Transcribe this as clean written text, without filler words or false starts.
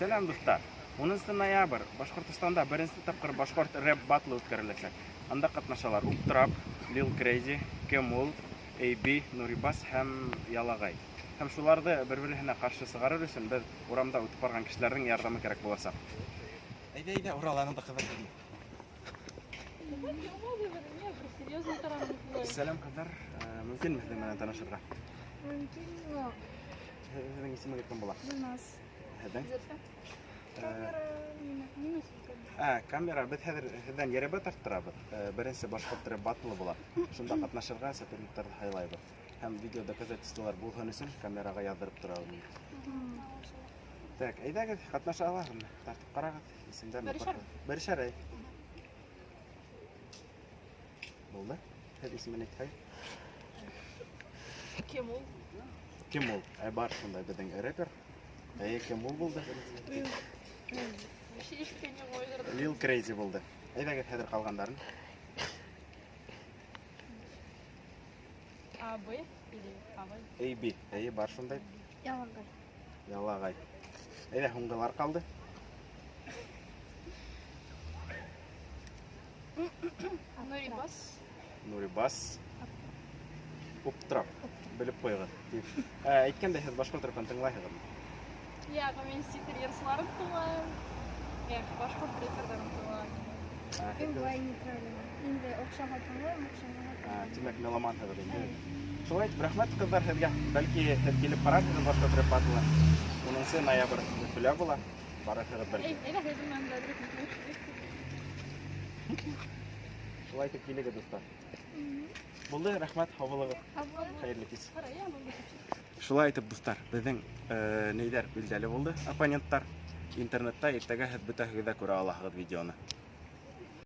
Сәләм, дуҫтар! 10 ноябрь Башҡортостанда беренсе тапҡыр башҡорт рэп батлы үткәреләсәк. Анда ҡатнашалар Уптрап, Lil Crazy, Кемул, AB, Нурибас һәм Ялағай. Һәм шуларҙы бер-береһенә ҡаршы сығарыр өсөн беҙ урамда үтеп барған кешеләрҙең ярҙамы кәрәк буласаҡ. Әйҙә, әйҙә, Урал, ананда ҡыҙҙар килде. Сәләм, ҡыҙҙар. Мөмкинме һеҙҙең менән танышырға? Мөмкин, но Һеҙҙең исемегеҙ кем була? Гөлназ. Һеҙҙең? Зөлфә. Камера нимә сүлгән? Ә, камера, беҙ хәҙер һеҙҙән йәрәбә тарттырабыҙ. Беренсе башҡорт рэп батлы була. Шунда ҡатнашырға соперниктарҙы һайлайбыҙ. Һәм видео доказательстволар булһын өсөн камераға яҙҙырып торабыҙ. Так, әйҙәгеҙ, ҡатнаша алаһығыҙмы? Тартып ҡарағыҙ, исемдәрен Берешәр. Берешәр, әй. Булды. Һеҙ исемен әйтһәгеҙ. Кем ул? Кем ул? Ә, бар шундай беҙҙең рэпер. Әйе, кем ул булды? Вообще ишеткән юҡ уйҙырҙы. Lil Crazy булды. Әйҙәгеҙ хәҙер ҡалғандарын. А, Б или А, В? AB. Әйе, бар шундай. Ялағай. Ялағай. Әйҙә, һуңғылар ҡалды. Нурибас. Нурибас. Уптрап. Белеп ҡуйығыҙ. Ә, әйткәндәй, һеҙ башҡорт рэпын тыңлайһығыҙмы? Юҡ, мин сит ил йырсыларын тыңлайым. Юҡ, башҡорт рэперҙарын тыңлайым. Ә, Мин былай нейтрально. Инде оҡшаһа тыңлайым, оҡшамаһа Ә, тыңламайым. тимәк, меломанһығыҙ инде. Шулай итеп, рәхмәт, ҡыҙҙар, һеҙгә. Бәлки, һеҙ килеп ҡарарһығыҙ башҡорт рэп батлына. 10 ноябрь Өфөлә була. Барырһығыҙ бәлки. Эй, әйҙә һеҙҙең менән дә рэп. Шулай итеп килегеҙ, дуҫтар. Булды, рәхмәт, һау булығыҙ. Хәйерле кис. Шулай итеп, дуҫтар, беҙҙең нейҙәр билдәле булды, оппоненттар. Интернетта иртәгә һеҙ бөтәһегеҙ ҙә күрә алаһығыҙ видеоны.